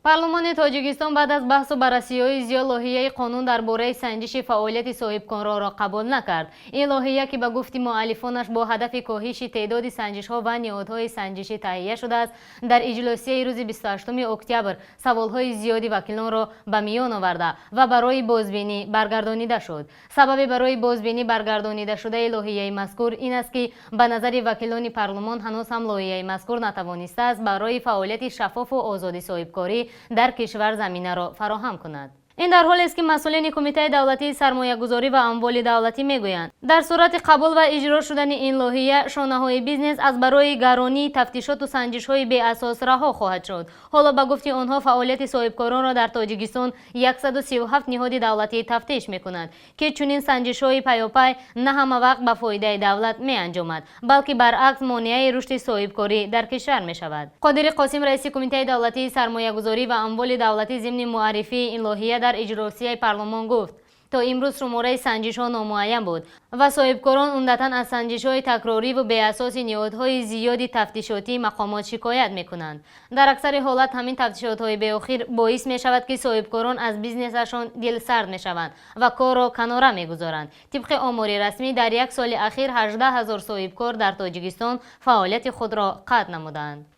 Парлумони Тоҷикистон баъд аз баҳсу баррасиҳои зиёд лоиҳаи қонун дар бораи санҷиши фаъолияти соҳибкоронро қабул накард. Ин лоиҳа, ки ба гуфти муаллифонаш бо ҳадафи коҳиши теъдоди санҷишҳо ва ниҳодҳои санҷишӣ таҳия шудааст, дар иҷлосияи рӯзи 28 октябр саволҳои зиёди вакилонро ба миён оварда ва барои бозбинӣ баргардонида шуд. Сабаби барои бозбинӣ баргардонидашудаи лоиҳаи мазкур ин аст, ки ба назари вакилони парлумон ҳанӯз ҳам лоиҳаи мазкур натавонистааст барои фаъолияти шаффофу озоди соҳибкорӣ дар кишвар заминаро фароҳам кунад. Ин дар ҳолест, ки масъулини Кумитаи давлатии сармоягузорӣ ва амволи давлатӣ мегӯянд, дар сурати қабул ва иҷро шудани ин лоиҳа шонаҳои бизнес аз барои гаронии тафтишоту санҷишҳои беасос раҳо хоҳад шуд. Ҳоло, ба гуфти онҳо, фаъолияти соҳибкоронро дар Тоҷикистон 137 ниҳоди давлатӣ тафтиш мекунад, ки чунин санҷишҳои паёпай на ҳама вақт ба фоидаи давлат меанҷомад, балки баръакс монеаи рушди соҳибкорӣ дар кишвар мешавад. Қодири Қосим, раиси Кумитаи давлатии сармоягузорӣ ва амволи давлатӣ, зимни муаррифии ин лоиҳа дар иҷлосияи парлумон гуфт, то имрӯз шумораи санҷишҳо номуайян буд ва соҳибкорон умдатан аз санҷишҳои такрориву беасоси ниҳодҳои зиёди тафтишотии мақомот шикоят мекунанд. Дар аксари ҳолат ҳамин тафтишотҳои беохир боис мешавад, ки соҳибкорон аз бизнесашон дилсард мешаванд ва корро канора мегузоранд. Тибқи омори расмӣ, дар як соли ахир 18 000 соҳибкор дар Тоҷикистон фаъолияти худро қатъ намуданд.